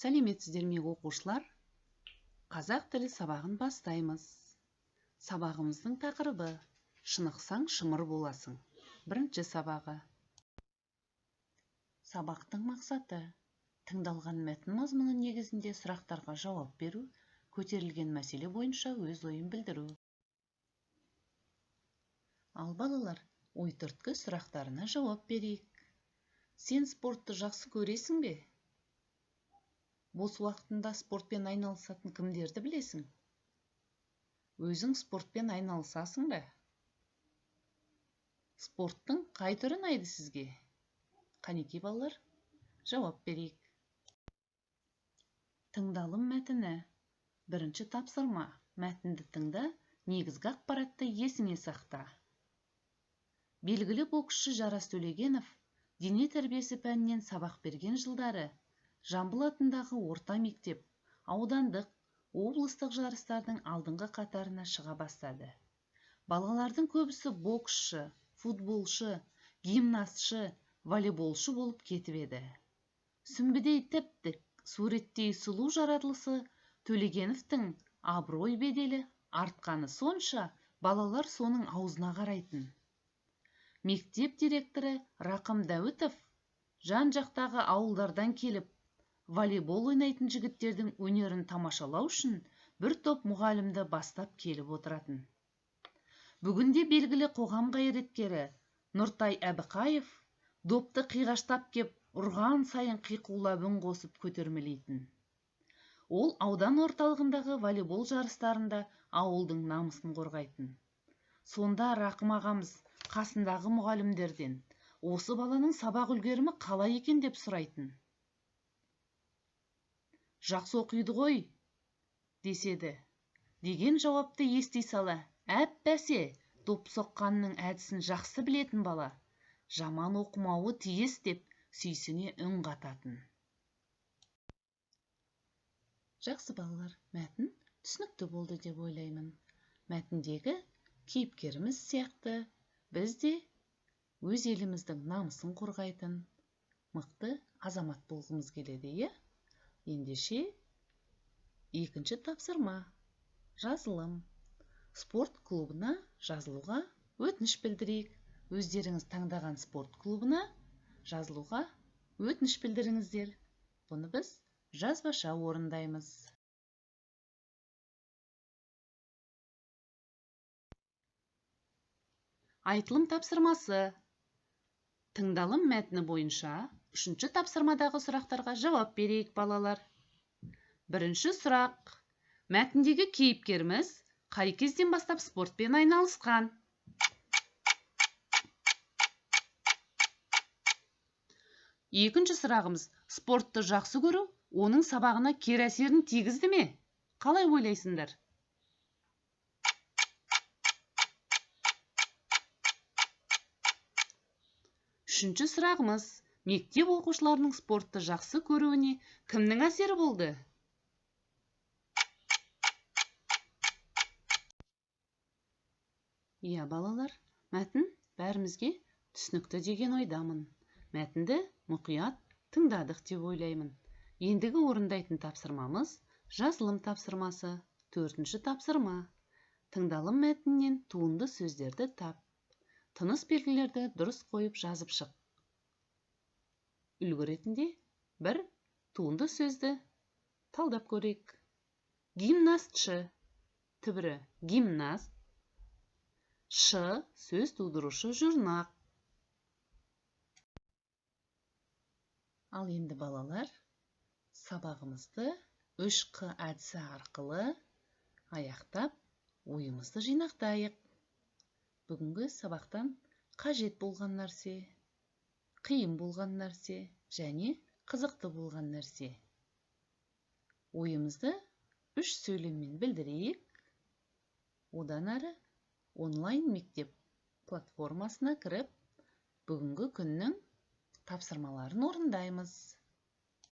Сәлеметсіздер ме, оқушылар? Қазақ тілі сабағын бастаймыз. Сабағымыздың тақырыбы «Шынықсаң, шымыр боласың». Бірінші сабағы. Сабақтың мақсаты: тыңдалған мәтін мазмұны негізінде сұрақтарға жауап беру, көтерілген мәселе бойынша өз ойын білдіру. Ал балалар, ой түрткі сұрақтарына жауап берейік. Сен спортты жақсы көресің бе? Бос уақытында спортпен айналысатын кімдерді білесің? Өзің спортпен айналысасың ба? Спорттың қай түрі ұнайды сізге? Қанекей, балалар, жауап берейік. Тыңдалым мәтіні. Бірінші тапсырма. Мәтінді тыңда, негізгі ақпаратты есіңе сақта. Белгілі боксшы Жарас Төлегенов дене тәрбиесі пәнінен сабақ берген жылдары Жамбыл атындағы орта мектеп аудандық, облыстық жарыстардың алдыңғы қатарына шыға бастады. Балалардың көбісі боксшы, футболшы, гимнастшы, волейболшы болып кетіп еді. Сүмбідей тіп-тік, суреттей сұлу жаратылысы Төлегеновтің абырой-беделі артқаны сонша, балалар соның аузына қарайтын. Мектеп директоры Рақым Дәуітов жан-жақтағы ауылдардан келіп, волейбол ойнайтын жігіттердің өнерін тамашалау үшін бір топ мұғалімді бастап келіп отыратын. Бүгінде белгілі қоғам қайраткері Нұртай Әбіқаев допты қиғаштап кеп, ұрған сайын қиқулап үн қосып көтермелейтін. Ол аудан орталығындағы волейбол жарыстарында ауылдың намысын қорғайтын. Сонда Рақым ағамыз қасындағы мұғалімдерден осы баланың сабақ үлгерімі қалай екен деп сұрайтын. Жақсы оқиды ғой, деседі. Деген жауапты ести сала, әп бәсе, доп соққанның әдісін жақсы білетін бала, жаман оқымауы тиіс деп сүйсіне үн қататын. Жақсы, балалар, мәтін түсінікті болды деп ойлаймын. Мәтіндегі кейіпкеріміз сияқты біз де өз еліміздің намысын қорғайтын мықты азамат болғымыз келеді, иә? Ендеше, екінші тапсырма. Жазылым. Спорт клубына жазылуға өтініш білдірейік. Өздеріңіз таңдаған спорт клубына жазылуға өтініш білдіріңіздер. Бұны біз жазбаша орындаймыз. Айтылым тапсырмасы. Тыңдалым мәтіні бойынша үшінші тапсырмадағы сұрақтарға жауап берейік, балалар. Бірінші сұрақ. Мәтіндегі кейіпкеріміз қай кезден бастап спортпен айналысқан? Екінші сұрағымыз. Спортты жақсы көру оның сабағына кері әсерін тигізді ме? Қалай ойлайсыңдар? Үшінші сұрағымыз. Мектеп оқушыларының спортты жақсы көруіне кімнің әсері болды? Иә, балалар, мәтін бәрімізге түсінікті деген ойдамын. Мәтінді мұқият тыңдадық деп ойлаймын. Ендігі орындайтын тапсырмамыз жазылым тапсырмасы. Төртінші тапсырма. Тыңдалым мәтіннен туынды сөздерді тап. Тыныс белгілерді дұрыс қойып жазып шық. Үлгі ретінде бір туынды сөзді талдап көрейік. Гимнастшы, түбірі гимнаст, шы сөз тудырушы жұрнақ. Ал енді, балалар, сабағымызды 3Қ әдісі арқылы аяқтап, ойымызды жинақтайық. Бүгінгі сабақтан қажет болған нәрсе, қиын болған нәрсе және қызықты болған нәрсе. Ойымызды 3 сөйлеммен білдірейік. Одан әрі онлайн мектеп платформасына кіріп, бүгінгі күннің тапсырмаларын орындаймыз.